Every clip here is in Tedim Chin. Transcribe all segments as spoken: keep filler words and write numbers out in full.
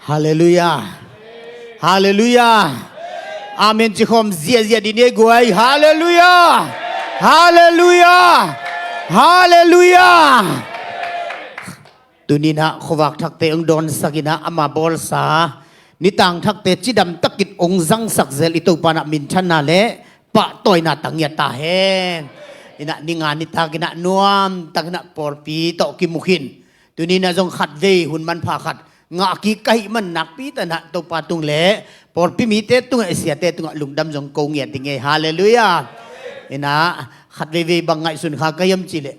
Halleluiah. Halleluiah. Amen ci khawm ziahziah dih ni ei guai. Halleluiah. Halleluiah. Halleluiah. Tuninah khuavak thakte hong dawnsakinah ama bawlsa nitang thakte cidam takin hong zangsak zel i Topa nah minthanna le pahtawina tang ngiat ta hen. Inah ninga nitakinah nuamtakinah pawlpi tawh kimukhin. Tuninah zong khatvei hun manpha khat ngah kik ka hih man nakpi tanah Topa tung le pawlpi mite tungah i siate tungah lungdam zong ko ngiat ding ei. Halleluiah. Inah khatveivei bang ngaihsun kha ka hiam cihleh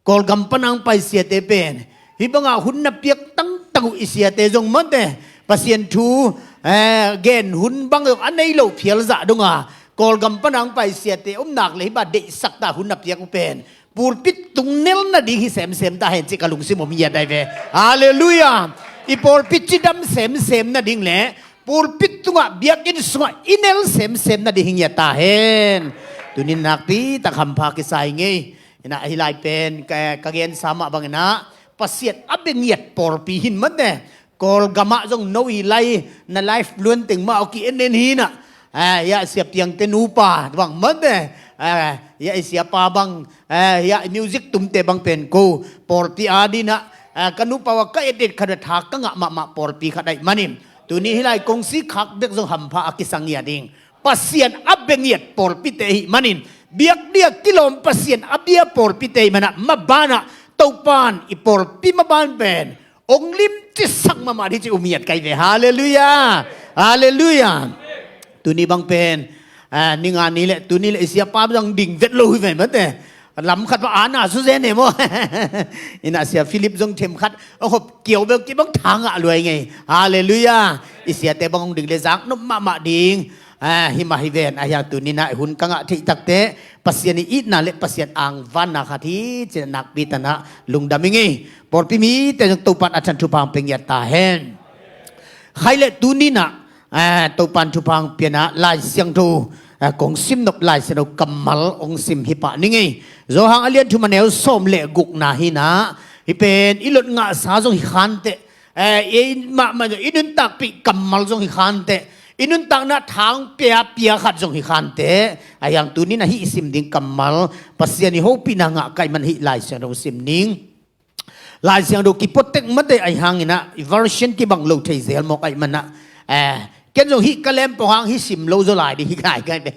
Kawlgam panang pai siate pen hih bangah hun na piak tangtang uh i siate zong mate Pasian thu eh, gen hun bang zong a nei lo phial zah donga Kawlgam panang pai siate om nak le hih bah deihsak ta hun na piak uh pen pulpit tung nel nading hi semsem ta hen cih ka lungsim om hiat dai ve. Halleluiah. I pawlpi cidam semsem nading le pulpit tungah biakinn sungah i nel semsem nading hi ngiat ta hen. Tunin nakpi tak hampha kisa hi ngei. Inah ahi lai pen ka, ka gensa mah banginah Pasian a bia ngiat pawlpi hin mate Kawlgamah zong no hi lai na life luan teng mah aw ki en en hinah. Eh, hiah Sia Piangte nupa bang mate eh, hiah i siapa bang eh, hiah i music tumte bang pen ko pawlpi adinah eh, ka nupa wa ka et et khat a tha ka ngah mahmah pawlpi khat aih manin tuni hih lai kongsi khak bek zong hampha a kisang ngiat ding. Pasian a bia ngiat pawlpite ahih manin biakdiak kilawm Pasian a bia pawlpite ahih manah mabanah Topan i pawlpi maban pen ong limcisak mahmah dih ci um ngiat kai ve. Halleluiah. Halleluiah. Tuni bang pen ah, ninga ni le tuni le i siapa zong ding vet lo hi ve mate lam khat pa ana su zen e maw. Inah Sia Philip zong them khat a hop kiau bel kibang tha ngah luai ngei. Halleluiah. I siate bang hong ding le zak nop mahmah ding. Ah, himah hi ven a hiang tuninah hun ka ngah theih takte Pasian i itna le Pasian angvanna khat hi cinah nakpi tanah lungdam i ngei. Pawlpi mite zong Topan a than thupha hong pia ngiat ta hen. Khai le tuninah eh, Topan thupha hong pianah Lai Siangtho eh, kong simnop Lai Siangtho kammal hong sim hi pah ni ngei. Johan a lian thum a neu sawm le gukna hinah hih pen i lot ngahsa zong hi khanteh eh, i mahmah zong i nuntakpih kammal zong hi khanteh i nuntakna thang pia pia khat zong hi khanteh a hiang tuninah hih i sim ding kammal Pasian i hopihna ngah kaih man hih Lai Siangtho hong sim ning. Lai Siangtho kipuatek mate ahi hanginah i version kibang lo thei zel mawk aih manah eh, ken zong hih ka lempong hang hih sim lo zaw lai ding hi kai kai ve.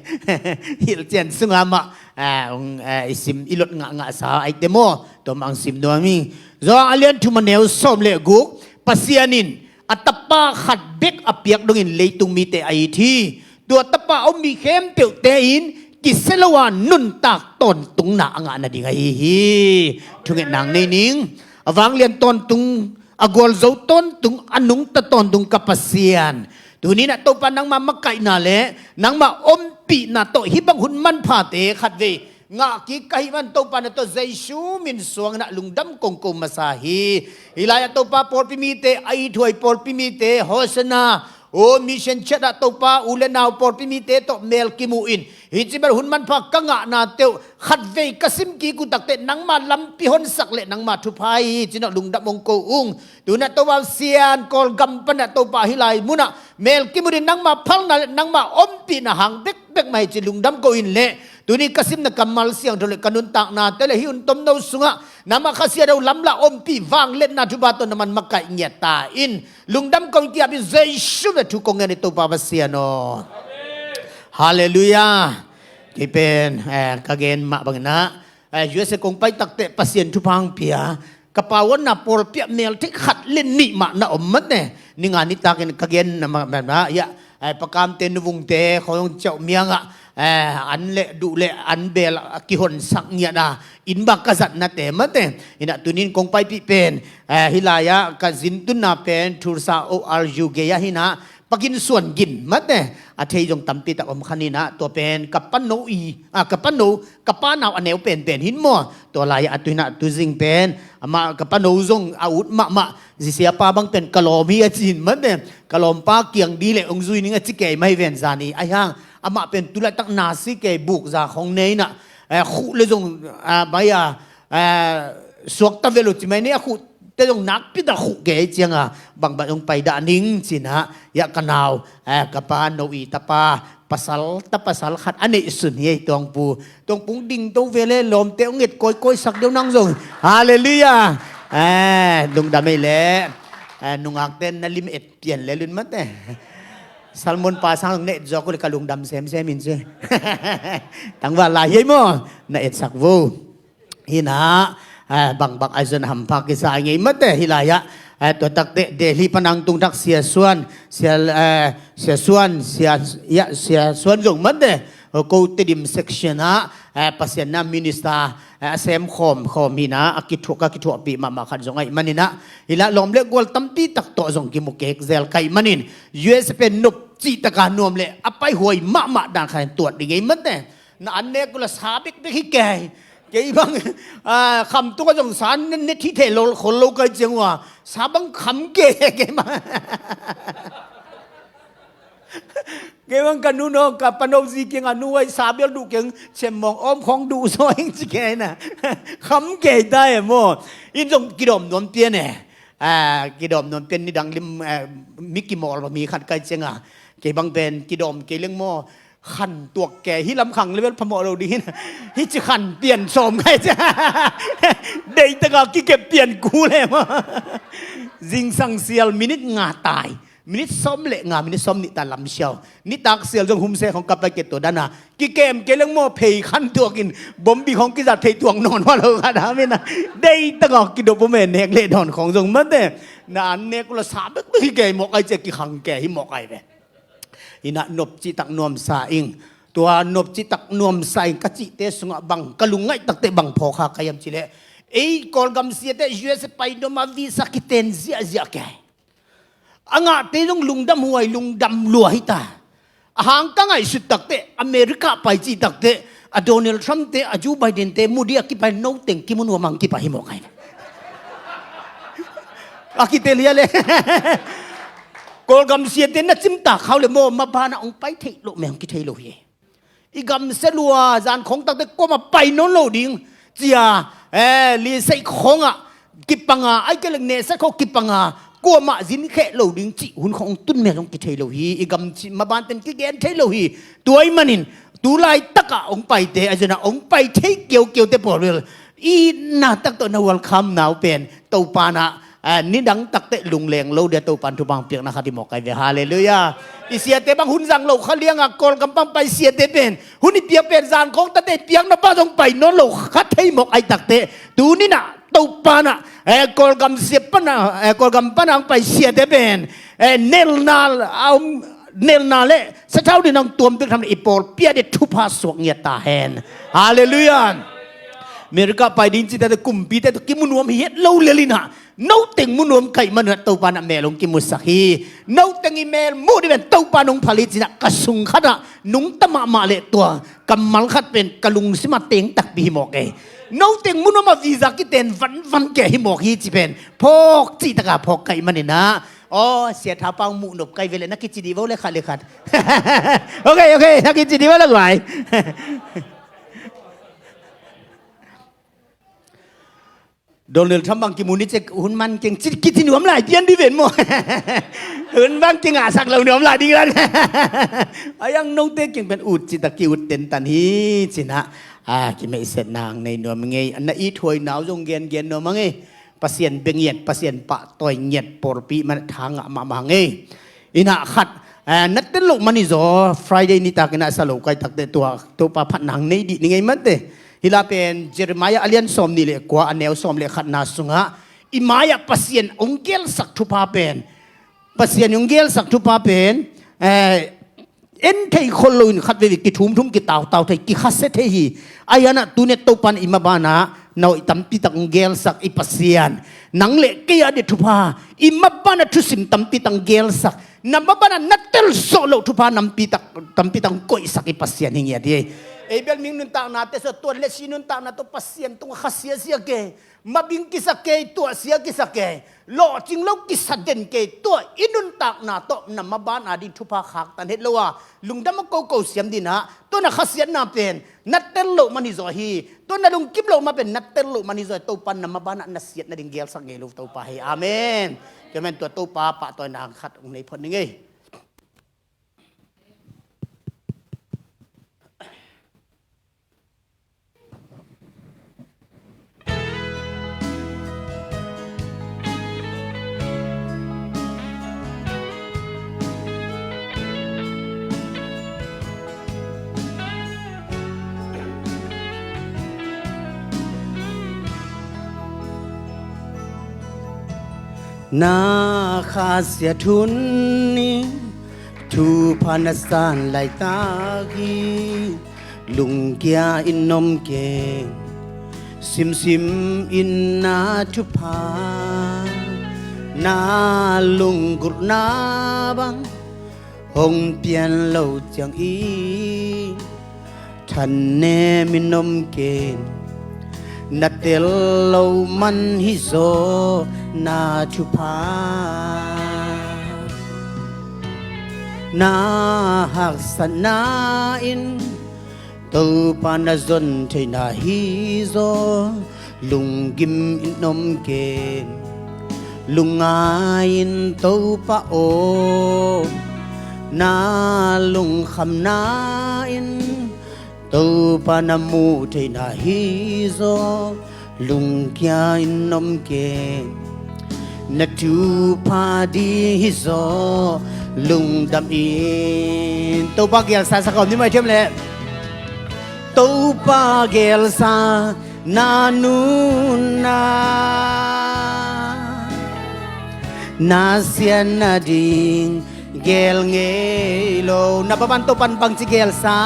Hilhcian sunga mah eh, hong eh, i sim i lot ngahngahsa aihte maw tua mah hong sim nuam hi. Zawng a lian thum a neu sawm le guk Pasian in a tapa khat bek a piak dongin leitung mite a it hi. Tua tapa a um mi khempeuhte in kisia lo a nuntak tawntungna a ngah nading ahi hi. Thungetna hong nei ning. A vanglian tawntung, a gualzo tawntung, a nungta tawntung ka Pasian, tuninah Topa nangma makaihna le nangma ompihna tawh hih bang hun manphate khatvei ngah kik ka hih man Topa na tawh Jesu min suanginah lungdam kong ko masa hi. Hih lai-ah Topa pawlpi mite a ithuai pawlpi mite Hosanna O mission chat ah Topa u le nau pawlpi mite tawh mel kimu in hih ci bel hun manpha ka ngahna teuh khatvei ka sim kik uh takteh nangma lampi honsak le nangma thupha hi cinah lungdam hong ko ung. Tunah Topa Sian Kawlgam panah Topa hih lai munah mel kimu din nangma phalna le nangma ompihna hang bekbek mah hi ci lungdam ko in leh tuni ka simna kammal siangtho le ka nuntaknate le hih hun tomno sungah nangma khasiat ho lamlah ompih vangliatna thupha tawh na man makaih ngiat ta in lungdam kong kiap in Jesu le thu kong ngen i Topa Pasian aw. Halleluiah. Kei pen eh, ka gen mah banginah eh, U S A kong pai takteh Pasian thupha hong pia ka pauanna pawlpi ah mel theih khat le nih mah na om mate. Ninga nitakin ka gen na mah mah mah iah eh, pakamte nuvungte khawng ciauh miangah eh, an le duh le an bel a kihonsak ngiatna inn bang ka zatnate mate. Inah tunin kong paipih pen eh, hih lai-ah ka zintunna pen Tulsa O R U gei ah hinah pakin suan gin mate. A thei zong tampi tak om khan hinah tua pen ka pano i ah, ka pano ka panau a neu penpen hin maw. Tua lai-ah a tuinah tuzing pen amah ka pano zong a ut mahmah zisiapa bang pen ka lawm hi a ci hin mate. Ka lawmpa kiang di le hong zui ning a ci kei mah hi ven zani ahi hang amah pen tulaitak nasi kei bukza khong neinah eh, khuh le zong ah, bai a eh, suakta velo ci mai nei a khuh te zong nakpi tak khuh kei cianga bangbang zong paidah ning cinah, hiah ka nau, eh, ka pa no i tapa, pasal ta pasal khat a neihsun hi ei tuangpu. Tuangpung dingto vele lawmte hong et kawikawi sak deuh nang zong. Halleluiah. Eh, lungdam ei leh. Eh, nungakte na lim et pian le lun mate. Salmon pa sang na et zawk uh le ka lungdam semsem in ci. Tangval lai hi ei maw? Na etsak vo. Hinah, eh, bangbang aizon hampha kisa ngei mate hi lai-ah. Eh, tua takte Delhi panang tungtak Sia Suan, Sia, eh, Sia Suan, Sia, ya, Sia Suan zong mate. Ko Tedim section ah, eh, Pasian na minister, eh, a sem khawm, khawm hinah, a kithuah, ka kithuahpih mahmah khat zong ahi maninah. Hi lah lawm le gual tampi tak tawh zong kimu kek zel ka hih manin. U S A pen nop cih taka nuam le a paihuai mahmah dan khat in tuat ding ei mate. Na an nek uh la sa bekbek hi kei. Kei bang, ah, kham tungah zong sa ne, ne thi thei lo, khol lo kai ciang uh a. Sa bang kham kei, kei bang. Kei bang ka nu no, ka pano zi kiang a nu ai sa bel duh keng, cemmawng awm khawng duh zaw ing ci kei na. Kham kei ta e maw. In zong kidawm nuam pian e. Ah, kidawm nuam pian nidang lim, ah, mi kimawl mi khat kai ciang a. Kei bang pen kidawm kei leng maw. Khan tuak kei hi lam khang level phamawh lo ding hin. Hi ci khan pian sawm ngai ci. Deih taka kikep pian ku le maw. Zingsang sial minit nga tai. Minit sawm le nga, minit sawm nih ta lam siau. Nitak sial zong humse khong kap pai ke tua dana. Kikem kei leng maw phei khan tuakin. Bombi khong kizat phei tuang nawn hua lo kha da mina. Deih taka kidop um e nek le dawn khong zong mate. Na an nek uh la sa bekbek hi kei mawk ai ci a kikhang kei hi mawk ai ve. Inah nop cihtak nuamsa ing. Tua nop cihtak nuamsa ing ka cihte sungah bang ka lungngaih takte bang phawk kha ka hiam cileh. Ei Kawlgam siate U S A pai nuam a visa kiten ziahziah kei. A ngahte zong lungdam huai lungdam lua hi ta. A hang ka ngaihsut takte America pai cih takte a Donald Trump te a Joe Biden te Modi a kipai no teng kimu nuam ang kipai hi mawk ai. A kitel hia le. Kawlgam siate na cimtak khau le maw, mabanah hong pai theih loh meng kithei lo hi. I gamsia lua zan khawng takte kuamah pai nawn lo ding cia, eh, liseih khawngah kipanga, ai kei leng nehsat khawng kipanga kuamah zin kheh lo ding cih hun khawng hong tun meng hong kithei lo hi. I gam cih mabanten kigen thei lo hi. Tua ih manin tu laitakah hong paite a zina hong pai thei keukeute pawl bel i na tak tawh na welcome nau pen Topa na, ah, nidang takte lungleng lo dia Topan thupang piakna khat i mawk ai ve. Halleluiah. I siate bang hun zang lo kha lianga Kawlgam pang pai siate pen hun i piak pen zan khawng tate piakna pa zong pai nawn lo kha thei mawk ai takte tuninah Topa na, eh, Kawlgam sia pana, eh, Kawlgam pana ang pai siate pen, eh, nelna a om nelna le sathau din ang tuam pek tham le i pawl piate thupha suak ngiat ta hen. Halleluiah. America pai ding cihte kumpite kimu nuam hi het lo lelina. No teng mu nuam kaih manunah Topa na mel hong kimusak hi. No teng i mel muh dih ben Topa nong phal hi cinah ka sung khatah nungta mahmah leh tua kammal khat pen ka lungsimah teng takpi hi mawk ei. No teng mu nuam a visa kiten vanvan kei hi mawk hi ci pen phawk cihtaka phawk kaih maninah. Aw, sia thapang muh nop kai vele na kici dih vo le khat le khat. Ok, ok, na kici dih vo le guai. Donald Trump bang kimu ni cek hun man keng ci kici nuam lai pian dih ven maw. Hun bang keng a sak lo nuam lai ding lan. Ayang note keng pen ut cita ki ut tentan hi cinah. Ah, kimeihset nang nei nuam ngei. Na it huai nau zong gen gen nuam ngei. Pasian bengiat, Pasian pahtawi ngiat pawlpi man thangah mahmah ngei. Inah khat, eh, na tel loh mani zaw Friday nitak inah sa lo kai takte tua Topa phat nang nei dih ni ngei mate. Hila pen Jeremiah a lian sawm nih le kua a neu sawm le khatna sungah i mai-ah Pasian hong gelsak thupha pen, Pasian hong gelsak thupha pen, eh, en thei khol loin khat veve kithumthum kitautau thei kikhasia thei hi. Ahianah tune Topan i mabanah na hoih tampitak hong gelsak i Pasian nang le kei a dih thupha i mabanah thusim tampitak hong gelsak na mabanah na telzawh loh thupha nampitak tampitak hong koihsak i Pasian hi ngiat hi. Ei bel ming nuntaknate sua tuan le si nuntakna tawh Pasian tungah khasiasia kei. mabing kisa kei, tuahsia kisa kei, lawhcing lo kisa den kei, tua i nuntakna tawh na maban a ding thupha khaktan het lo a, lungdam a koko siam ding ah, tua na khasiatna pen na tel loh man hi zaw hi. Tua na lungkim loh man pen na tel loh man hi zaw hi. Topa na maban ah na siat nading gelsak ngei lo Topa hi. Amen. Tua man tua Topa pahtawina khat hong nei phot ning ei. Na khasiat hun in thupha na san laitak hi. Lungkia in om kei, simsim in na thupha, na lunggulhna bang hong pian lo ciangin, thanem in om kei, na tel lo man hi zaw na thupha. Na haksatna in Topa na zon theihna hi zaw, lunggim in om kei, lungngai in Topa aw, na lungkhamna in Topa na mu theihna hi zaw, lungkia in om kei, na thupha ding hi zaw, lungdam in. Topa gelsa sa ka om ni mai thiam le. Topa gelsa na nunna, na siatna ding gel ngei lo. Na papan Topan bangci gelsa,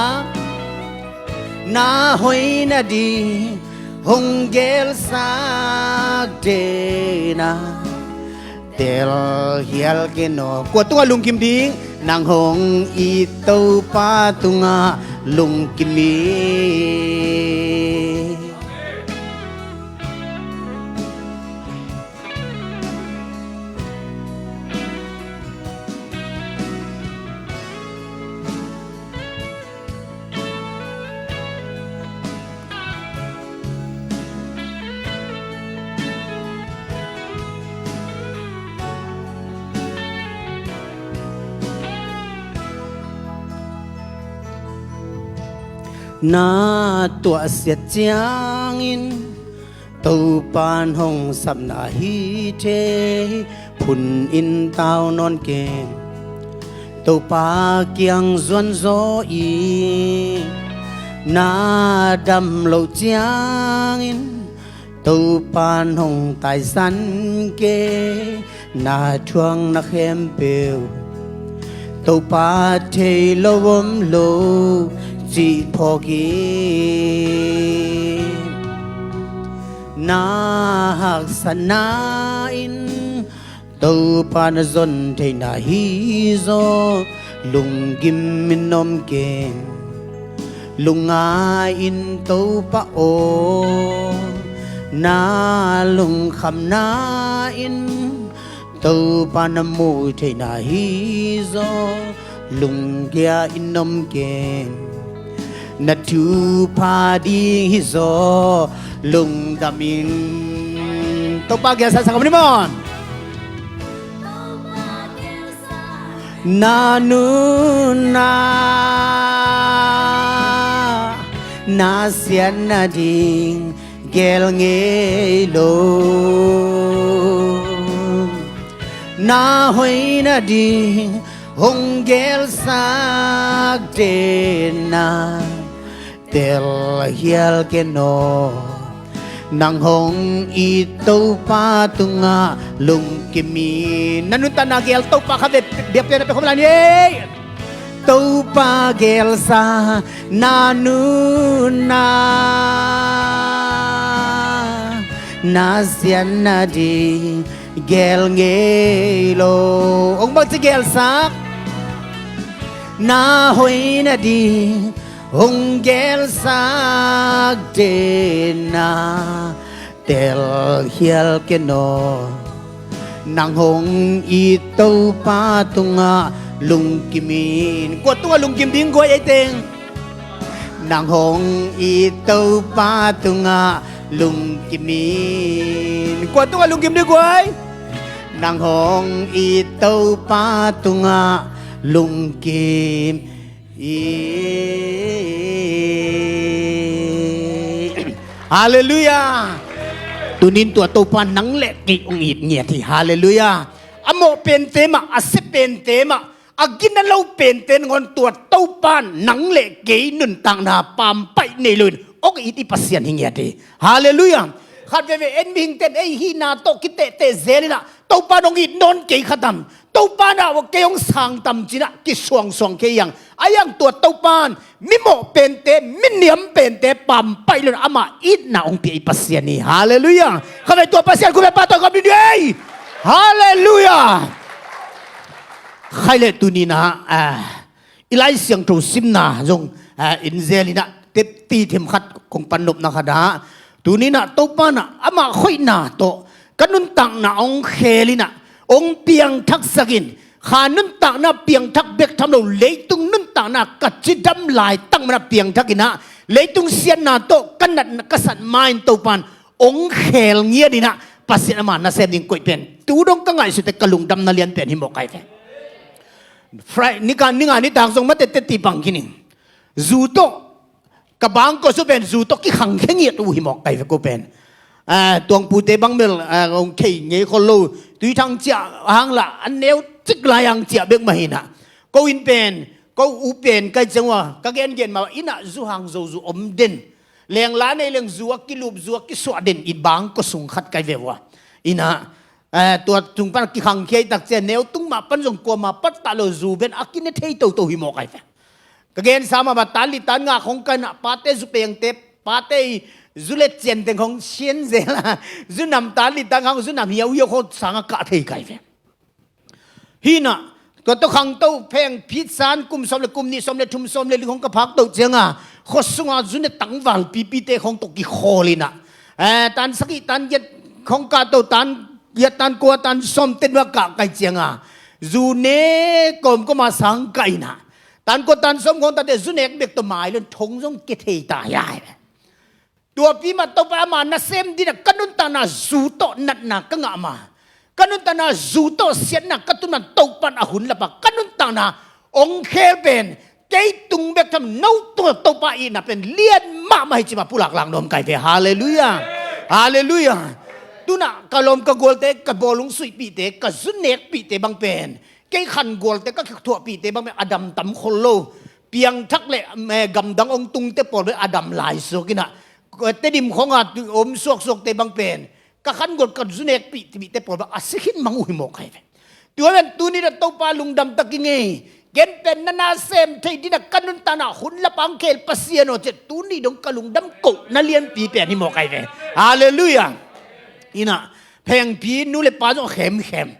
na hoihna ding hong gelsak den a, tel hial kei naw. Kua tungah lungkim ding? Nang hong it Topa tungah lungkim hi. Na tuahsiat ciangin Topan hong sapna hi thei, phun in tau nawn kei, Topa kiang zuan zaw in. Na dam loh ciangin Topan hong taisan kei, na thuakna khempeuh Topa thei lo om lo cih phawk in. Na haksatna in Topa na zon theihna hi zaw, lunggim in om kei, lungngai in Topa aw, na lungkhamna in Topa na mu theihna hi zaw, lungkia in om kei, na thupha ding hi zaw, lungdam in. Topa gelsa sa ka om ni maw. Na nunna, na siatna ding gel ngei lo, na hoihna ding hong gelsak den a, tel hial kei naw. Nang hong it Topa tungah lungkim in. Na nuntakna gel Topa kha ve, biakpiakna pia khawm lai ni ei. Topa gelsa na nunna, na siatna ding gel ngei lo. Hong bangci gelsak? Na hoihna ding hong gelsak den a, Telkhial ken aw, nang hong it Topa tungah lungkim in. Kua tungah lungkim ding guai ei teng? Nang hong it Topa tungah lungkim in. Kua tungah lungkim ding guai? Nang hong it Topa tungah lungkim. Halleluiah. Tunin tua Topa nang le kei hong it ngiat hi. Halleluiah. A mawh pente mah, a sia pente mah, a gina lo pente nangawn tua Topa nang le kei nuntakna pampaih nei loin hong it i Pasian hi ngiat hi. Halleluiah. Khat veve en mihingten ei hihna tawh kitehteh zel inah Topa nong it nawn kei kha tam, Topa na kei hong sang tam cinah kisuangsuang kei hiang. A hiang tua Topa in mimawh pente, miniam pente pampaih loin ama itna hong pia i Pasian hi. Halleluiah. Kha vei tua Pasian khut beng pahtawi khawm ding ei. Halleluiah. Khai le tuninah ah, i Lai Siangtho simna zong ah, in zel inah tep ti themkhat kong pan nopna khatah tuninah Topa nah amah khoihna tawh ka nuntakna hong khel inah hong piangthaksak in, kha nuntakna piangthak bek tham lo, leitung nuntakna ka cidam laitak manah piangthak inah leitung siatna tawh ka natna ka sat ma-in Topa in hong khel ngiat inah Pasian ama nasem ding koih pen tu dong ka ngaihsute ka lungdamna lianpen hi mawk ai ve. Fri-, nika, ninga nitak zong matette ti pang khin in. Zu tawh ka bangkua su pen zu tawh kikhangkhia ngiat uh hi mawk kai ve ko pen. Ah, tuangpute bang bel ah, hong khei ngei khol lo. Tuithang ciah hang lah a neu cik lai hang ciah bek mah hinah. Ko in pen, ko u pen kai ciang uh a ka gengen mah inah zu hang zo zu om den. Lengla nei leng zu a kilup zu a kisuah den i bangkua sung khat kai ve uh a. Inah Eh, tua tung pan kikhangkhia i tak ciang neu tung mah pan zong kuamah pattah lo zu pen a kine thei toto hi mawk ai ve. Ka gensa mahmah tan li tan nga khong kanah pate zu pengte, pate i zu let cianteng khong sian zel a zu nam tan li tan nga khong zu nam hiauhiau khong sangah kah thei kai ve. Hinah tua tawh khangto pheng phitsan kum sawm le kum nih sawm le thum sawm le li khong ka phakto cianga khuasunga zu ne tangval pipite khong tawh kikhawl inah eh, tan sagih tan giat khong kahto tan giat tan kua tan sawm ten va kah kai cianga zu ne kawmkawma sang kah inah tan kua tan sawm khong tate zu nek bek tawh mai lon thong zong ke thei ta hiai. Tua pi mah Topa ama nasem dinah ka nuntakna zu tawh natna ka ngah ma, ka nuntakna zu tawh siatna ka tun man Topa in a hun lapa ka nuntakna hong khel pen kei tung bek tham no tua Topa itna pen lian mahmah hi cima pulak lak nuam kai ve. Halleluiah. Halleluiah. Tunah ka lawm ka gualte ka bawlung suihpihte ka zu nekpihte bang pen kei khan gualte ka thuahpihte bang pen a damtam khol lo. Piangthak le eh, gamdang hong tungte pawl pen a dam lai suak inah Tedim khonga om suaksuakte bang pen ka khan gual ka zu nekpihpihte pawl bang a si khin mang uh hi mawk kai ve. Tua pen tuni na Topa lungdam tak i ngei. Ken pen na nasem thei dinah ka nuntakna hun lapang khel Pasian aw ciah tuni dong ka lungdam kohna lianpi pen hi mawk kai ve. Halleluiah. Inah phengpi nu le pa zong khemkhem.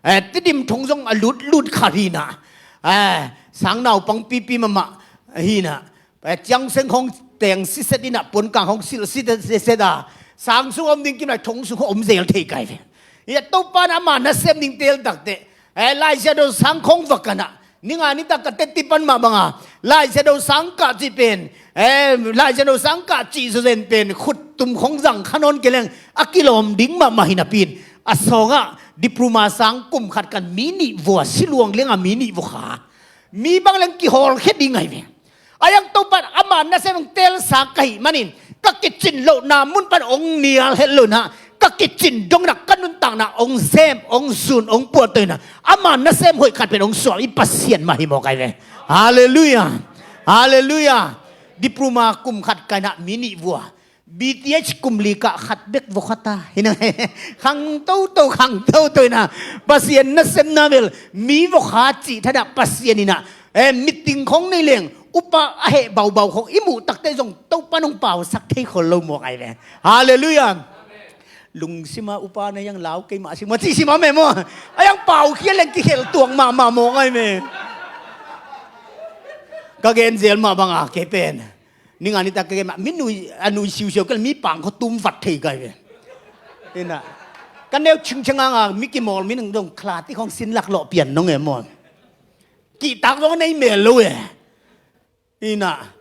Eh, Tedim thong zong a lutlut khat hinah eh, sang naupang pipi mahmah hinah eh, ciang seng khong teng siset inah puankang khong silh siset a sang sung om ding kim lai thong sung khong om zel thei kai ve. Ia Topa in ama nasem ding tel takteh eh, Lai Siangtho sang khong va kanah ninga nitak ka teti pan mah banga Lai Siangtho sang kah cih pen eh, Lai Siangtho sang kah cih zazen pen khut tum khong zang kha nawn keleng a kilawm ding mahmah hinapi in a sawngah diploma sang kum khat kan mi nih vua siluang lianga mi nih vua kha mi bang leng kihawlkhia ding ai ve. A yang Topa in ama nasem hong telsa ka hih manin ka kicin lohna mun pan hong nial het lo inah ka kicin dong inah ka nuntakna hong zem hong zun hong puahto inah ama nasem hoih khat pen hong sual i Pasian mah hi mawk ai ve. Halleluiah. Halleluiah. Diploma kum khat ka inah mi nih vua B T H kum li kah khat bek vokha ta hinah khang toto khang toto inah Pasian nasemna bel mi vokha cih thadah Pasian inah eh, meeting khong nei leng upa a heh baubau khong i muh takte zong Topa nong pausak thei khol lo mawk ai ve. Halleluiah. Lungsima upa na yang lau kei mah sima cih sima meh maw. A yang pau khia leng kikhel tuang mahmah mawk ai meh. Ka gen zel mah banga kei pen ninga nitak ka gen mah mi nui a nui siusiau kei le mi pang khaw tum vat thei kai ve. Ina. Ka neu chingchang anga mi kimawl mi nang dong khala ti khong sin lak lawh pian nong e maw. Kihtak zong a nei mel lo e. Ina.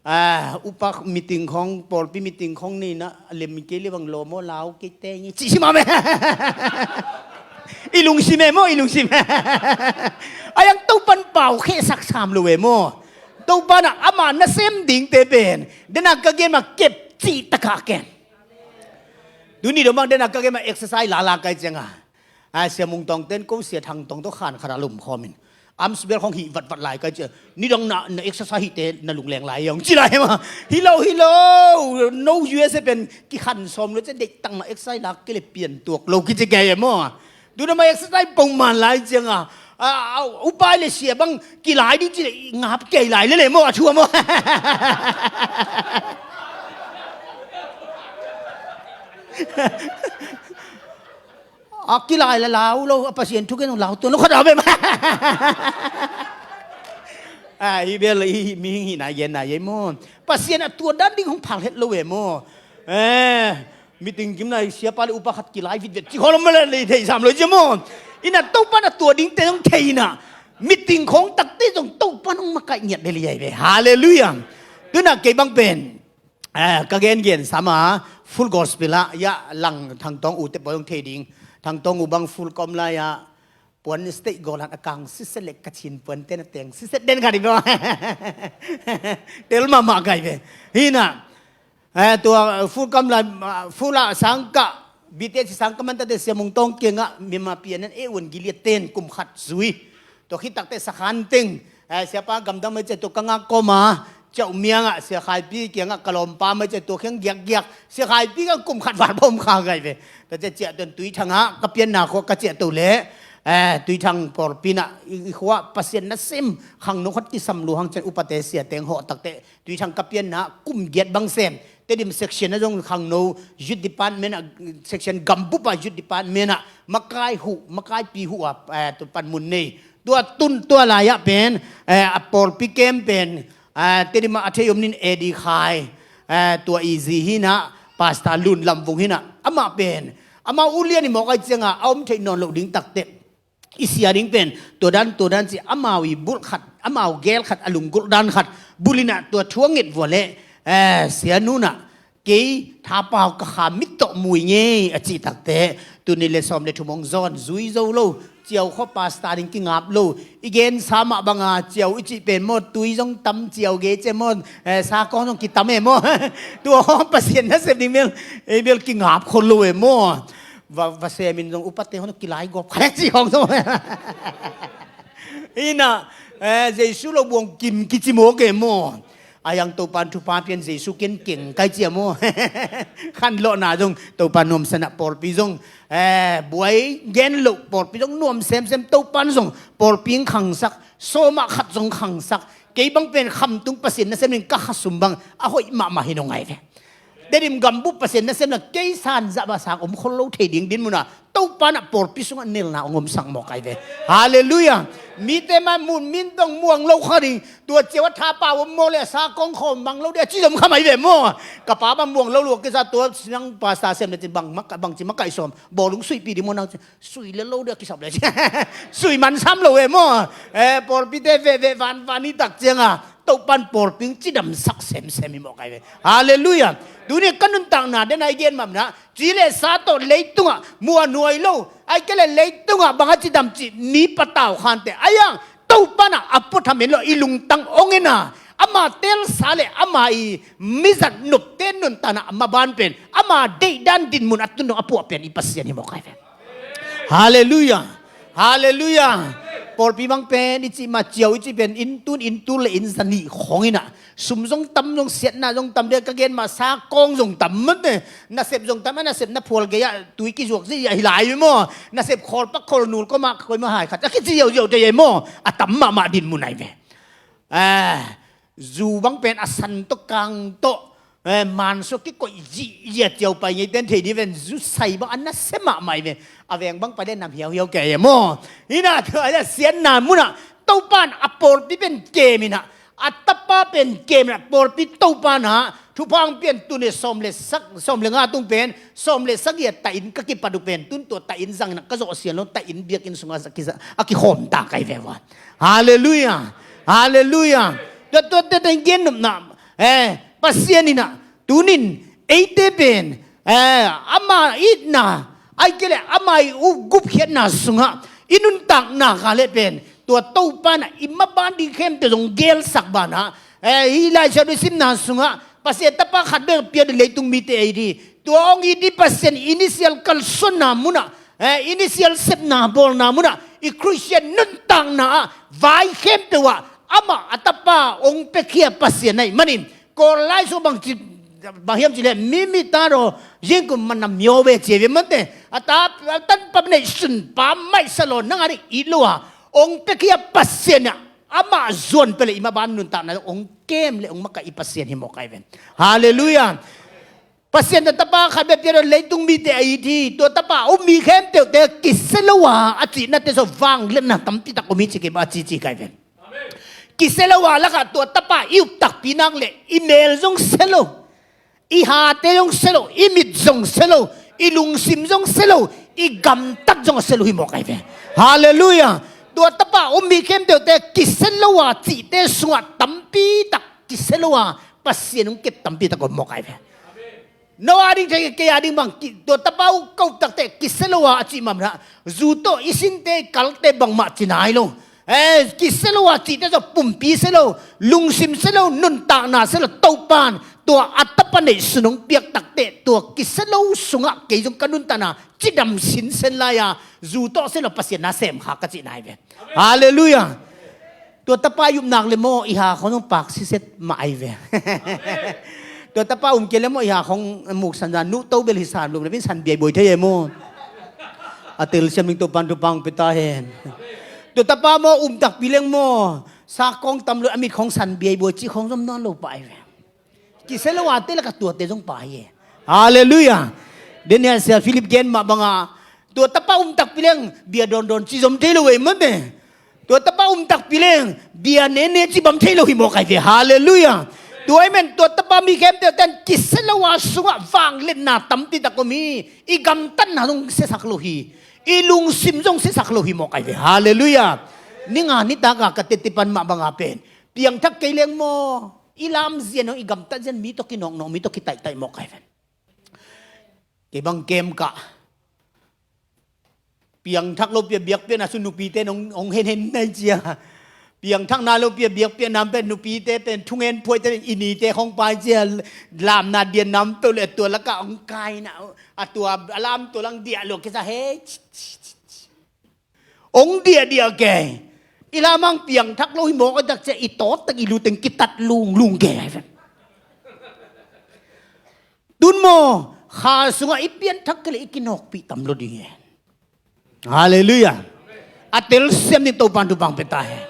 Ah, upa meeting khong, pawlpi meeting khong nei ina, a lem kei le bang lo maw, lau kei teng i ci si mah me. I lungsim e maw, i lungsim. A yang Topan pau khehsak sam lo e maw. Topan ah ama nasem dingte pen dena ka gen mah kep cih takah ken. Tuni dong bang dena ka gen mah exercise lala kai cianga. A, Sia Mung Tawng ten ko Sia Thang Tawng tawh khan khat a lum khawmin. Arms bel khong hih vatvat lai kai cia. Nidang na, na exercise hihte na lungleng lai hiong ci lai maw. Hi lo, hi lo. No U S A pen kikhan sawm lo cia, deih tang mah exercise lak kei le pian tuak lo kici kei e maw. Tuna mah exercise pongman lai cianga. A, a, upai le sia bang kilai ding ci le ngap kei lai le le maw a thu a maw. A kilai la lau lo, a Pasian thu gen lau tuan lo khat a ve ma. A, hi bel, hi, mi hi na yen na ye maw. Pasian a tua dan ding hong phal het lo e maw. Eh, meeting kim na siapa le upa khat kilai vitvet ci khawlom le le thei sam lo ci maw. Ina Topan a tua dingte hong thei ina. Meeting khong takte zong Topan hong makaih ngiat le le ai ve. Hallelujah. Tuna kei bang pen. Eh, ka gen gen sama Full Gospel ah, ya lang Thang Tawng U te pawl hong thei ding. Thang Tawng U bang Full Kom lai ah puan state golan a kang siset le Kachin puan ten a teng siset den kha di bo. Tel mahmah kai ve. Hina. Eh, tua Full Kom lai, ah, Full ah sangkah, B T S sangkah man tate Sia Mung Tawng kiangah Myanmar P N N A un giliat ten kum khat zui. Tua khit takte sakhan teng, eh, siapa gamdang mai cia tua ka ngak kawma, ciauh miangah, sia Khaipi kiangah ka lawmpa mai cia tua khiang giakgiak, sia Khaipi kang kum khat val bawm kha gai ve. Tua cia ciah tuan Tuithang ah, ka pianna khua ka ciah to leh, eh, Tuithang pawlpi nah, i, i khua Pasian nasem, khangno khat kisam lu hang cian upate sia teng hawh takte, Tuithang ka pianna kum giat bang sem. Tedim section ah zong khangno youth department ah, section gambup ah youth department ah makai huh, makaipi huh ah, eh, tua pan mun nei. Tua tun tua lai ah pen, eh, a pawlpi kem pen, eh, Tedim ah a thei om nin A D Khai, eh, tua i zi hi nah, Pastor Lun Lam Vung hi nah. Amah pen, amau ulian i mawk ai cianga a om theih nawn loh ding takte. I sia ding pen, tua dan, tua dan ci, amau i bulh khat, amau gel khat, a lunggulh dan khat, bulh inah tua thu a nget vua leh, eh, sia nu nah, kei thapau ka kha mit tawh mui ngei, a cih takte, tuni le sawm le thum hong zawn, zui zo lo, ciau khaw pastor ding kingap lo, i gensa mah banga, ciau i cih pen maw, tui zong tam ciau gei cia maw, eh, sakawng zong kitam e maw, tua hong Pasian nasem ding bel, ei bel kingap khol lo e maw. Va, va semin zong upate hon kilai gawp kha le ci hong zong. Ina, eh, Jesu lo buang kim kici mawk e maw. A yang Topan thupha pian Jesu ken keng kai cia maw. Khan lawhna zong Topan nuamsa nah pawlpi zong, eh, buai gen loh pawlpi zong nuam semsem Topan zong pawlpi khangsak, sawmah khat zong khangsak. Kei bang pen khamtung Pasian nasem nin ka khasum bang a hoih mahmah hi nong ai ve. Tedim gambup Pasian nasem na kei san zah bah sang om khol lo thei ding din muna Topa nah pawlpi sungah nelna ong om sang mawk ai ve. Halleluiah. Mite mah mun min dong muang lo kha ding. Tua ciau a thapau om maw le a sakawng khawm mang lo ding a ci zom kha mai ve maw. Ka pa bang muang lo lua kisa tua sinang pastor sem le ci bang makaih, bang ci makaih sawm. Bawlung suihpih ding maw nang ci. Sui le lo ding a kisap le ci. Sui man sam lo e maw. Eh, pawlpite veh veh van van i tak cianga. Topan pawlpi cidamsak semsem hi mawk ai ve. Halleluiah. Tuni ka nuntakna dena i gen mah na, ci le sa tawh leitungah muanhuai lo, ai kei le leitungah bang a cidam cih mi patau khante. Ai ang Topan ah a puatham en lo i lungtang ong en a, ama telsa le ama i mizat nopte nuntakna a maban pen, ama deihdan dinmun a tun dong a puah pen i Pasian hi mawk ai ve. Halleluiah. Halleluiah. Pawlpi bang pen i cih mah ciau i cih pen inn tun inn tul le inn zanih khong inah. Sum zong tam zong siatna zong tam ding ka gen mah sakawng zong tam mate. Nasep zong tam a nasep na phual gei ah tui kizuak zia hi lai maw. Nasep khawl pak khawl nul kawmah kawimah hai khat a kici ziauziau te maw. A tam mahmah dinmun ai ve. Ah, zu bang pen a san tawh kang tawh, eh, mansuak kikoih zihzia ciau pai ngei ten thei dih ven zu sai bang a nasia mahmah hi ve. A veng bang pai le nam hiauhiau kei e maw. Hina tua a siatna munah Topan a pawlpi pen kem inah A tapa pen kem in ah pawlpi Topa in ah thupha hong pia in, tuni sawm le sak, sawm le nga tung pen sawm le sagih a tahin ka kipat uh pen tun tua tahin zangin ah ka zawh sian lo, tahin biakinn sungah a kiza-, a kikhawm ta ka hi ve ua. Halleluiah. Halleluiah. Tua, tua, tua, tua gen nopna, eh, Pasian in ah tunin eite pen, eh, ama itna, ahih kei leh ama i gupkhiatna sungah i nuntakna ka leh pen tua Topa in ah i maban ding khempeuh zong gelsak banah, eh, hih Lai Siangtho i simna sungah Pasian Tapa khat bek pia ding leitung mite a it hi. Tua hong it ding Pasian initial kalsuanna munah, eh, initial sepna bawlna munah i Khristian nuntakna ah vai khempeuh ah amah a Tapa hong piakhia Pasian ahih manin Kawl lai sung bang ci, bang hiam cih leh mi mi ta raw, zingkum man na myo ve ci ve mate. A ta, a tanpa neihsun pa maihsa law nang a nih it lo a hong piakhia Pasian ah amah zuan pia leh i maban nuntakna hong kem leh hong makaih i Pasian hi mawk ahi ven. Halleluiah. Pasian in Tapa khat bek pia ding leitung mite a it hi. Tua Tapa a um mi khempeuhte kisia lo a a cihnate sungah vangliatna tampi tak om hi ci kei bang a cici ka hi ven. Kisia lo a lakah tua Tapa i up takpi nak leh i mel zong sia lo, i hate zong sia lo, i mit zong sia lo, i lungsim zong sia lo, i gamtat zong a sia lo hi mawk ahi ve. Halleluiah. Tua Tapa a um mi khempeuhte kisia lo a cihte sungah tampi tak kisia lo a Pasian hong kep tampi tak om mawk ahi ve. No a ding thei, kei a ding bang, ki-, tua Tapa uh ka up takteh kisia lo a a cih mahmah. Zu tawh i sinte i kalte bangmah ci nai lo. Eh, kisia lo a cihte zong pumpi sia lo, lungsim sia lo, nuntakna sia lo, Topa in tua a Tapa neihsun hong piak takteh tua kisia lo sungah kei zong ka nuntakna cidam sinsen lai a, zu tawh sia lo Pasian na sem kha ka cih nai ve. Halleluiah. Tua Tapa i up nak leh maw i ha khong zong pak siset mah ahi ve. Tua Tapa um kei leh maw i ha khong muk san zan nuh to bel hi san lum leh bin san bia i buai thei e maw. A telsiam ding Topa in thupha hong pia ta hen. Tua Tapa maw um takpi leng maw sa kawng tam lo a mit khong san bia i buai cih khong zong nawn lo pah ahi ve. Kisia lo a te lakah tuate zong pah hi e. Halleluiah. Daniel sia Philip gen mah bangah tua Tapa um takpi leng bia dawndawn ci zom thei lo e mate. Tua Tapa um takpi leng bia nene ci bam thei lo hi mawk ahi ve. Halleluiah. Tua ahih manin tua Tapa mi khempeuhte in kisia lo a sungah vangliatna tampi tak om hi. I gamtatna zong siasak lo hi. I lungsim zong siasak lo hi mawk ahi ve. Halleluiah. Ni nga nitak a ka teci pan mah bangah pen piangthak kei leng maw i lamzia in hong, i gamtat zia in mi tawh kinawknawk, mi tawh kitaihtaih mawk ahi ven. Kei bang kem kah. Piangthak lo pi a biakpiakna sung nupite in hong, hong henhen nai cia. Piangthak nai lo pi a biakpiakna pen nupite pen thungen phuaite pen i nite khong pai cia. Lamna dianna om peuh leh tua lakah hong kaina, a tua a lam tua lang diah lo kisa he. Hong diahdiah kei. I lamang piangthak lo hi mawk a tak cia i tawt tak i lu teng kitat lunglung kei ahi ven. Tun maw kha sungah i pianthak kei leh i kinawkpih tam lo ding e. Halleluiah. A telsiam ding Topa in thupha hong pia ta hen.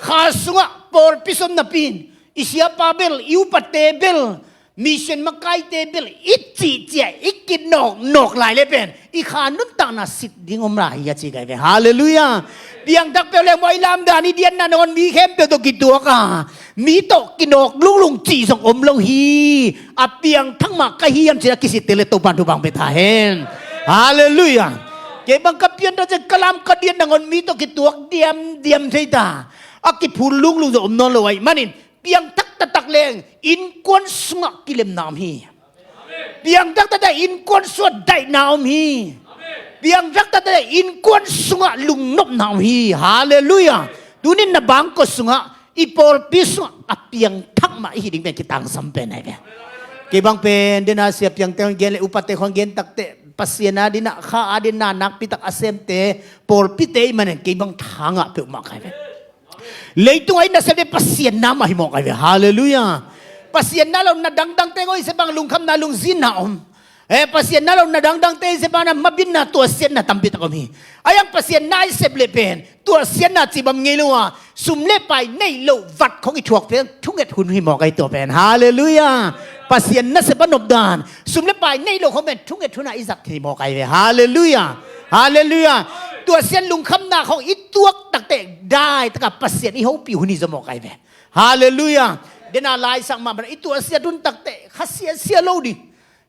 Kha sungah pawlpi sung napi in i siapa bel, i upate bel, mission makaite bel i cihcia i kinawknawk lai leh pen i kha nuntakna sit ding om lai hi a ci ka hi ve. Halleluiah. Piangthak peuh leng maw i lamdan i dianna nangawn mi khempeuh tawh kituak a mi tawh kinawk lunglung cih zong om lo hi. A piangthak mah ka hi hiam ci-in a kisittel leh Topa in thupha hong pia ta hen. Halleluiah. Kei bang ka pianthak cia ka lam ka dian nangawn mi tawh kituak diamdiam thei ta. A kiphul lunglung zong om nawn lo ahih manin piangthak taktak leng innkuan sungah kilemna om hi. Piangthak taktak innkuan sungah daihna om hi. Piangthak taktak innkuan sungah lungnopna om hi. Halleluiah. Tunin na bangkua sungah i pawlpi sungah a piangthak mah i hih ding pen kitangsam pen ahi ve. Kei bang pen dena sia piangte khong gen leh upate khong gen takteh Pasian a dinah kha a dinah nakpitak a semte pawlpite i manin kei bang thangah peuhmah ka hi ve. Leitung a i nasepte Pasian na mah hi mawk ahi ve. Halleluiah. Pasian na lo na dangdangte ngawh i sepang lungkhamna lungzinna om. Eh, Pasian na lo na dangdangte i sepang na mabinna tuasiatna tampi tak om hi. A yang Pasian na i sep leh pen tuasiatna cibam ngei lo a sum le pai neih loh vat khong i thuak pen thunget hun hi mawk ahi tua pen. Halleluiah. Pasian nasep a nopdan sum le pai neih loh khong pen thunget hun a i zat hi mawk ahi ve. Halleluiah. Halleluiah. Tuasiat lungkhamna khawng i tuak takteh daitaka Pasian i hopih hun hi zaw mawk ai ve. Halleluiah. Dena laisak mahmah i tuasiat hun takteh khasia sia lo ding,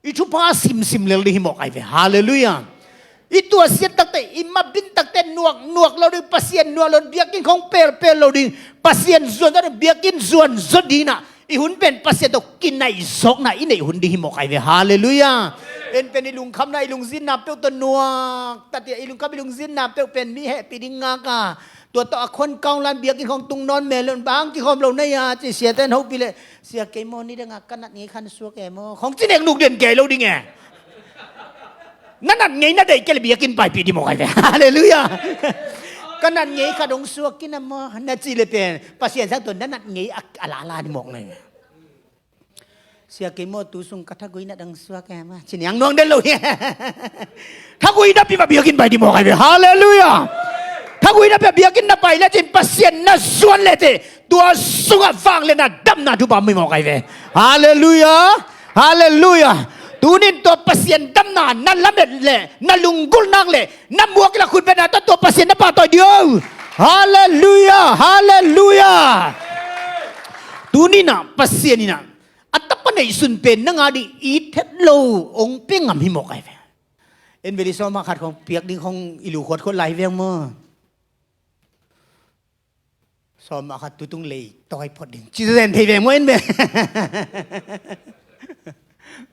i thupha simsim lel ding hi mawk ai ve. Halleluiah. I tuasiat takteh, i mabin takteh nuak nuak lo ding, Pasian nuak lo ding, biakinn khawng pelpel lo ding, Pasian zuan zaw ding, biakinn zuan zaw ding inah i hun pen Pasian tawh kinaihzawkna i neih hun ding hi mawk ai ve. Halleluiah. En pen i lungkhamna, i lungzinna peuh tawh nuak tatia, i lungkham i lungzinna peuh pen mi hehpih ding ngaka, tua tawh a khon kaung lan biakinn khawng tung nawn mel lo, bang kikhawm lo na ia ci, siate in hopih leh, sia kei maw, nidanga ka nat ngei khan suak e maw, khawng ci nek nuk den kei lo ding e. Na nat ngei na deih kei leh biakinn paipih ding mawk ai ve. Halleluiah. Ka nat ngei khat hong suak kina maw, na cih leh pen Pasian sang tawh na nat ngei a, a lala ding mawk nai ve. Sia kei maw, tu sung ka thagui nat hong suak e maw, ci niang nuang den lo hi. Thagui napi mah biakinn pai ding mawk ai ve. Halleluiah. Thagui napi mah biakinn na pai lecin Pasian na zuan lecin tua sungah vangliatna damna thupha om hi mawk ai ve. Halleluiah. Halleluiah. Tunin tua Pasian damna na lamet leh, na lunggulh nak leh, na muak i la khut bena tawh tua Pasian na pahtawi ding o. Halleluiah. Halleluiah. Tuninah Pasian inah a tapa neihsun pen nang a ding it het lo hong pia ngam hi mawk ai ve. En veli, sawma khat khawng piak ding khawng i lu khuatkhuat lai veng maw. Sawma khat tutung lei tawi phot ding ci zen thei veng maw, en ve.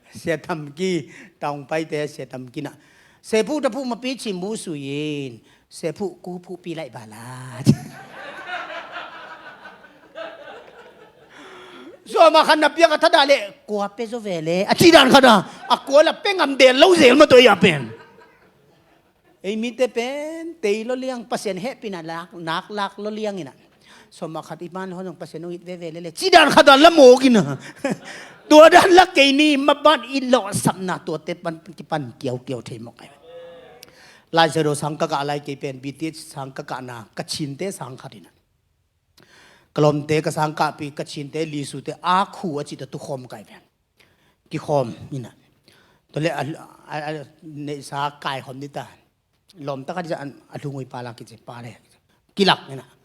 Sia Tamki, taung paite Sia Tamki nah, sephuh taphuh mapi cimbu suyin, sephuh ku phuhpi laih bala. Sawma khat na piak a thadah leh kua pe zaw ve le a ci dan khat a, a kua la pe ngam del lo zel mah tua ia pen. Ei mite pen tei lo liang, Pasian hehpihna lak, nak lak lo liang inah, sawma khat i man hon zong Pasian hong it veve lele ci dan khat a la mawk inah. Tua dan la kei ni, maban i lawhsapna tuate pan kipan kiaukiau thei mawk ai. Lai Zero sang ka kah lai, kei pen B T H sang ka kahna ka cinte sang khat inah, ka lawmte ka sang kahpi ka cinte, Lisute a khu a cihta tukhawm kai ven. Kikhawm inah, tua le a, a, a, neihsa kaikhawm dita, lawmta khat dita, a lungui pala kici pale kilak inah.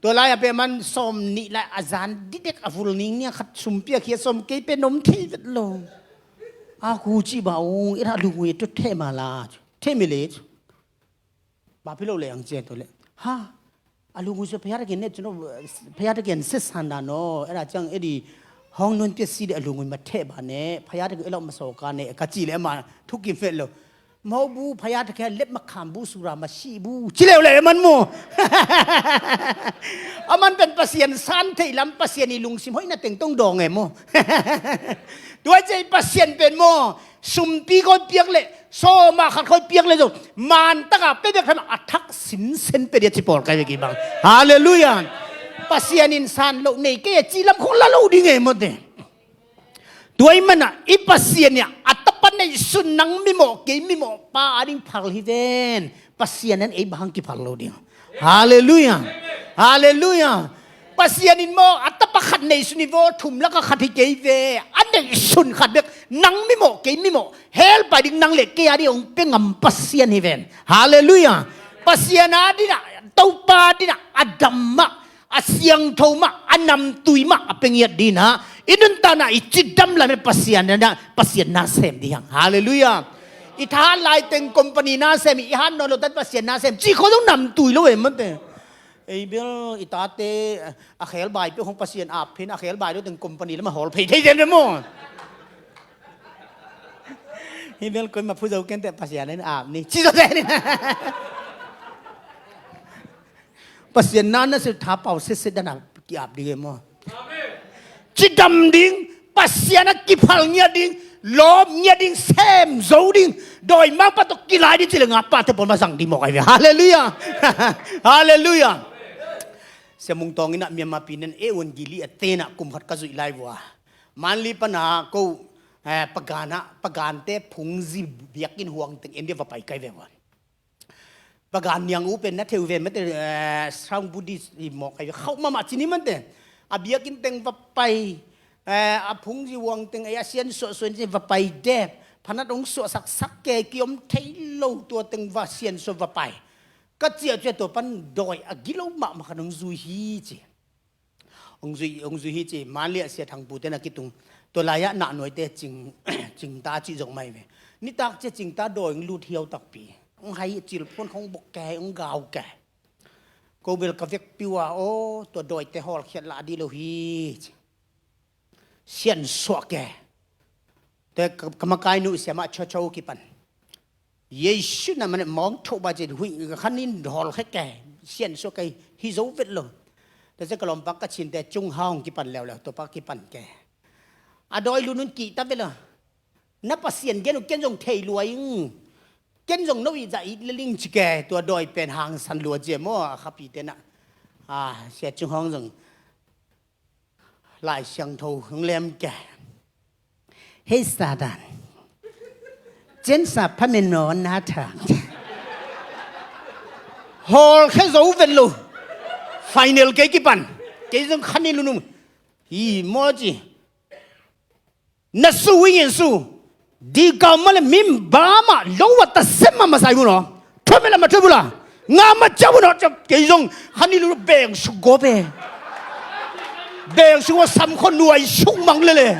Tua lai a pe man sawm nih lai a zan didek a vul ning nia khat sumpi a khia sawm kei pe nom thei vet lo. A khu cih ba ung ira a lungui tu thema la themile. Ba phi lo le ang cia tua le. Ha. A lungui sia phaya takin ne cino, phaya takin se sanda no. Era ciang edi hong nun pia si de a lungui ma theh ba ne. Phaya takin ela ma so ka ne ka ci le ma thukim fet lo. Mau bu phaya takin lep ma kham bu sura ma si bu. Ci leu le man mo. A man pen Pasian san thei lam, Pasian i lungsim hoih na teng tong dong e mo. Tua cia i Pasian pen mo. Sumpi koi piak leh, sawma khat koi piak leh zong, man taka pe bek tham a thak sinsen pe dia ci pawl kai bek i bang. Halleluiah. Pasian in san loh nei kei a ci lam khong la lo ding e mawte. Tua i mana i Pasian nia a tapa neihsun nang mimawh kei mimawh pa a ding phal hi ven. Pasian an ei bang kiphal lo ding. Halleluiah. Halleluiah. Pasian in maw a tapa khat neihsun i vaw thum laka khat hi kei ve. A neihsun khat bek nang mimawh kei mimawh, helpai ding nang le kei a ding hong pe ngam Pasian hi ven. Halleluiah. Pasian a dinah, Topa dinah a dam mah, a siangtho mah, a namtui mah a pe ngiat dinah i nuntakna i cidam lam e Pasian na, Pasian na sem ding hang. Halleluiah. I thahat laiteng company na sem, i hat nawn lo tan Pasian na sem ci kho zong namtui lo e mate. Ei bel i tate a khelbai peuh hong Pasian ap phin a khelbai lo teng company lama hawl phei thei zen ve maw? Hi bel koi ma phu zo kente Pasian in ap ni ci zo zen. Pasian na na sil tha pau sese dana ki ap ding e maw? Cidam ding, Pasian a kiphal ngiat ding, lawp ngiat ding, sem zo ding, dawi mangpa tawh kilai ding ci le ngapate pawl ma zang ding mawk ai ve. Halleluiah. Halleluiah. Sia Mung Tawng inah Myanmar pi nen e un gili a tenah kum khat ka zuih lai vua. Manli pana ko, eh, pagana, pagante phungzi biakinn huang teng en dia va pai kai ve vua. Pagan niang u pen na theu ve mate, eh, Strong Buddhist i mawk ai khauh mahmah cini mante. A biakinn teng va pai, eh, a phungzi huang teng ei a sian suahsuah in va pai dep. Phanat hong suahsaksak kei, kiom thei lo, tua teng va siansuah va pai. Ka ciah ciah tua pan dawi a gilo mahmah khat hong zui hi ci. Hong zui, hong zui hi ci, Manliah Sia Thangpu te na kitung. Tua lai-ah nahnuaite cing, cingta cih zong mai ve. Nitak ciah cingta dawi hong lut hiau takpi. Hong hai cil phuan khong bok kei, hong gau kei. Ko bel ka vekpi uh a, aw, tua dawite hawlkhiat lah dih lo hi ci. Siansuah kei. Te ka, ka makai nu siamah Chocho kipan. Jesu na man mawng tho ba ci, hui, khan in hawlkhiat kei. Siansuah kei, hi zo vet lo. Te se ka lawmpa ka cinte Cung Hau hong kipan leuleu, tua pa kipan kei. A dawi lunun kihta vet lo. Na Pasian gen uh ken zong thei lua ing. Ken zong no i zah it le ling ci kei, tua dawi pen hangsan lua cia maw, a khapite na. A, Sia Cung Hau zong Lai Siangtho hong lem kei. Hei Satan. Ciansa phamen naw na thang. Hawlkhia zo vet lo. Final kei kipan. Kei zong khan i lunung. Hi maw ci. Na su ing in su. Di kau mah le mim ba mah lo wa ta sem mah masa i bu naw. Thuam mela ma thuam bula. Nga ma ciau bu naw, ciau kei zong. Hani lu beng su go be. Beng su go sam kho nuai suk mang lele.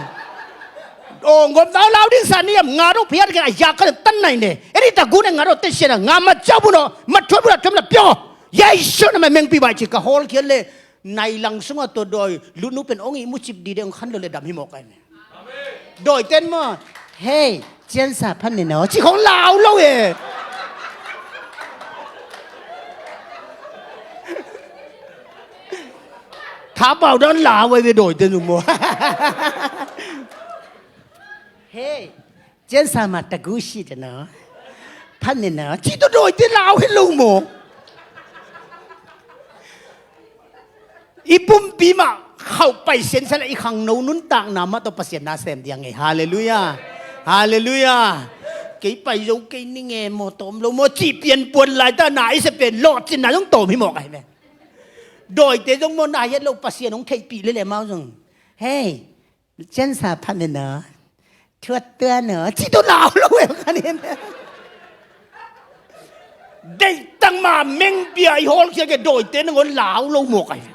Ong gom tau lau ding sa ni am nga dong phiat kei a yak ka tan nai ne. Eri ta gu ne nga dong te sia na nga ma ciau bu naw. Ma thuam bula thuam la pio. Jesu na ma meng pi bai ci ka hawlkhiat le. Nai lang sungah tua dawi lutnu pen ong i mucip dide ong khan lo le dam hi mawk ai me. Dawi ten maw, hei, ciansa phan ne naw ci khong lau lo e. Tha pau dan lau ai ve dawi ten zong maw. Hei, ciansa mah tagu si te naw. Phan ne naw ci tua dawi ten lau hi lo maw. I pumpi mah khauh pai siansa le i khangno nuntakna mah tawh Pasian na sem diang e. Halleluiah. Halleluiah. Kei pai zo kei ning e maw, tawm lo maw cih pianpuan laita na i se pen lawhcinna zong tawm hi mawk ahi ve. Dawite zong maw na hiat lo Pasian hong theihpih lele mau zong. Hei, ciansa phat ne naw. Thuat tua naw ci tawh lau lo e khan in. Deihtak ma mengpia i hawlkhia kei dawite nangawn lau lo mawk ahi.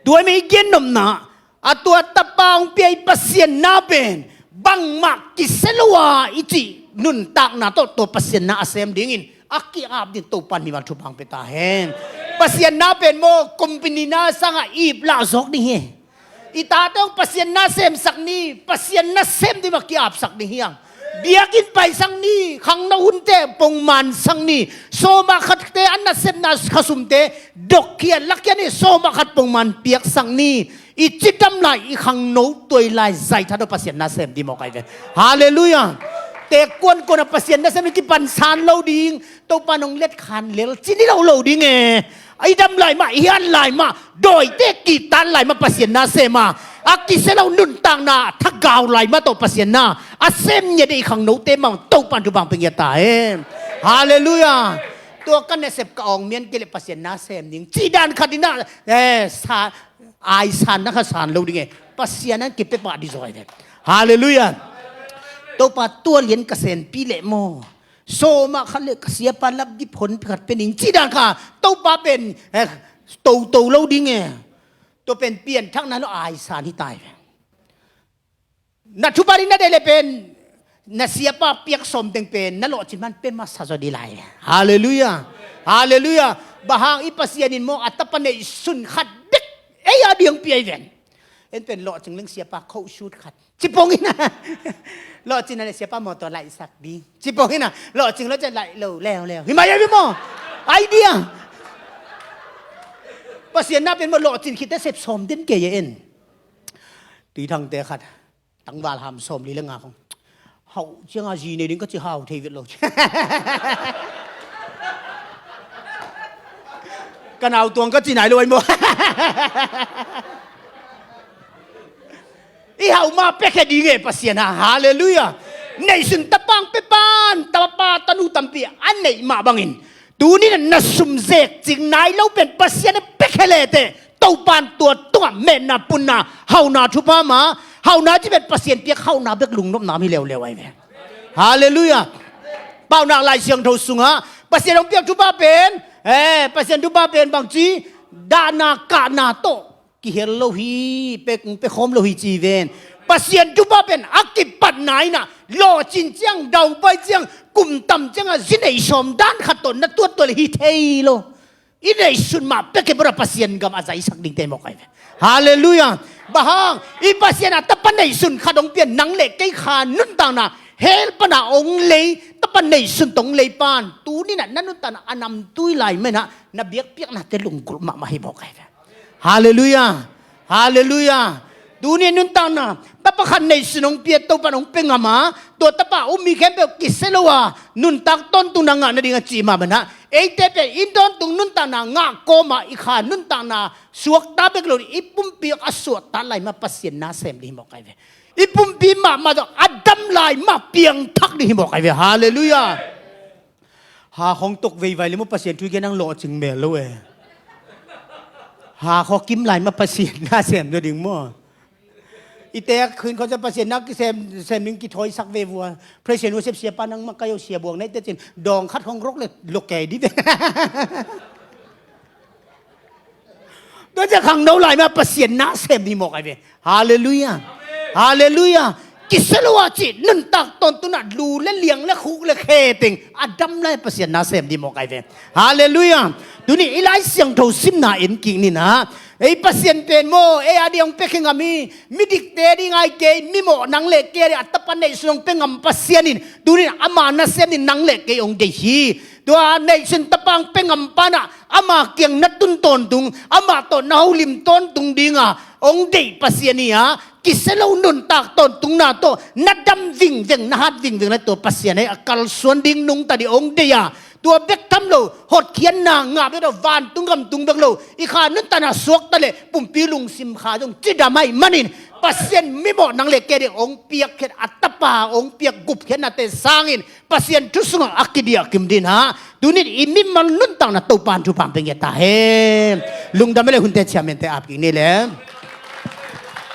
Tua i mei gen nopna a tua tapa hong pia i Pasian na pen bangmah kisia lo a i cih nuntakna tawh tua Pasian na a sem dingin a ki-ap ding Topan mimal thupha hong pia ta hen. Pasian na pen maw company na sangah ip lah zawk ding hi. I tate hong Pasian na semsak ni, Pasian na sem ding mah ki-apsak ding hiang. Biakinn paisak ni, khangno hunte pongmansak ni, sawmah khatte a nasepna khasumte dokkhiat lakkhia ni, sawmah khat pongman piaksak ni. I cidam lai, i khangno tuai lai zaitha do Pasian na sem ding mawk ai ve. Halleluiah. Te kuankuan a Pasian na sem ding kipan san lo ding. Topa nong let khan lel ci ni lo lo ding e. I dam lai mah, i hian lai mah, dawite kitan lai mah Pasian na sem a, a kisia lo nuntakna thagau lai mah tawh Pasian na a sem ngiat i khangnote mah Topan thupha hong pia ngiat ta e. Halleluiah. Tua ka nasep ka awng mian kei le Pasian na sem ding cih dan khat in ah, eh, sa, aisan na kha san lo ding e. Pasian an kipia pah ding zaw ai ve. Halleluiah. Topa tua lian ka senpi leh maw, sawmah khat le ka siapa lapdip hon khat pia ning cih dan kha Topa pen, eh, toto lo ding e. Tua pen pianthakna lo aisan hi ta ai ve. Na thupha ding na deih le pen na siapa piak sawm teng pen na lawhcin man pen masa zaw ding lai. Halleluiah. Halleluiah. Bang hang i Pasian in maw a tapa neihsun khat bek ei a ding pia i ven. En pen lawhcing leng siapa khohsut khat ci pong in a. Lawhcin a le siapa mawtaw laihsak ding ci pong in a. Lawhcing lawhcin laih lo leuleu hi mai a bi maw. Idea. Pasian na pen maw lawhcin khitte sep sawm den kei e en. Tuithangte khat tangval ham sawmli le nga khong hauh cianga zi nei ding ka ci hau thei vet lo ci. Ka nau tuang ka ci nai lo ai maw. I hau ma pekhe ding e Pasian ha. Halleluiah. Neihsun tapang pepan tapa tanu tampi a neih mah bangin tuni na na sum zek cing nai lo pen Pasian a pekhe leteh Topan tua tungah metna punna hauna thupha ma, hauna ci pen Pasian piak hauna bek lungnopna mi leuleu ai ve. Halleluiah. Paunak Lai Siangtho sungah Pasian hong piak thupha pen, eh, Pasian thupha pen bangci, dahna kahna tawh kihel lo hi, pe, pe khawm lo hi ci ven. Pasian thupha pen a kipatna in ah, lawhcin ciang, daupai ciang, kum tam ciangah zi neih sawm dan khat tawh na tuat tuat hi thei lo. I neihsun mah pek hi bora Pasian gam a zaisak dingte mawk ahi ve. Halleluiah. Bang hang, i Pasian a tapa neihsun khat hong pian nang le kei kha nuntakna hell pana hong lei, tapa neihsun tawh hong lei pan, tuni-in ah na nuntakna a namtui lai mah in ah, na biakpiaknate lunggulh mahmah hi mawk ahi ve. Halleluiah. Halleluiah. Tuni nuntakna, tapa khat neihsun hong pia, Topan hong pia ngam a, tua tapa um mi khempeuh kisia lo a, nuntak tawntungna ngah nading a cih mah bang a, eite pen i tawntung nuntakna ngah kawm a, i kha nuntakna suakta bek lo, i pumpi a suakta lai mah Pasian na sem ding hi mawk ahi ve. I pumpi mahmah tawh a dam lai mah piangthak ding hi mawk ahi ve. Halleluiah. Ha khong tuk veivai le maw, Pasian thu gen hang lawhcing mel lo e. Ha khaw kim lai mah Pasian na sem zaw ding maw. I te a khin khong sa Pasian na kisem, sem ding kithawisak ve vua. Praise and worship siapa nang mah ka yo sia buang na i te cin. Dawng khat khong rok le lo kei di ve. Tua ciang khangno lai mah Pasian na sem hi mawk ahi ve. Halleluiah. Halleluiah. Kisia lo a cih nuntak tawntungna lu le liang le khuk le khe teng a dam lai Pasian na sem ding mawk ahi ve. Halleluiah. Tuni i Lai Siangtho simna en kik ni in ah, ei Pasian pen maw, ei a ding hong pia khe ngam hi. Midikte ding ahi kei, mimawh nang le kei a ding a tapa neihsun hong pia ngam Pasian in tuni in ama nasem in nang le kei hong deih hi. Tua neihsun tapa hong pia ngam pa in ah ama kiang na tun tawntung, amah tawh na holim tawntung ding a hong deih Pasian hi a, kisia lo nuntak tawntungna tawh na dam vingveng, na hat vingveng lai tua Pasian ahi a kalsuan ding nungta ding hong deih a, tua bek tham lo, hotkhiatna ngah bek lo, vantung gam tung bek lo, i kha nuntakna suakta le pumpi lungsim kha zong cidam ahih manin Pasian mimawh nang le kei a ding hong piakkhiat a tapa hong piak gupkhiatnate sangin Pasian thu sungah a kidiah kim ding in ah, tuni in i mimal nuntakna Topan thupha hong pia ngiat ta hen. Lungdam e le hunte ciah mente ap kik ni le.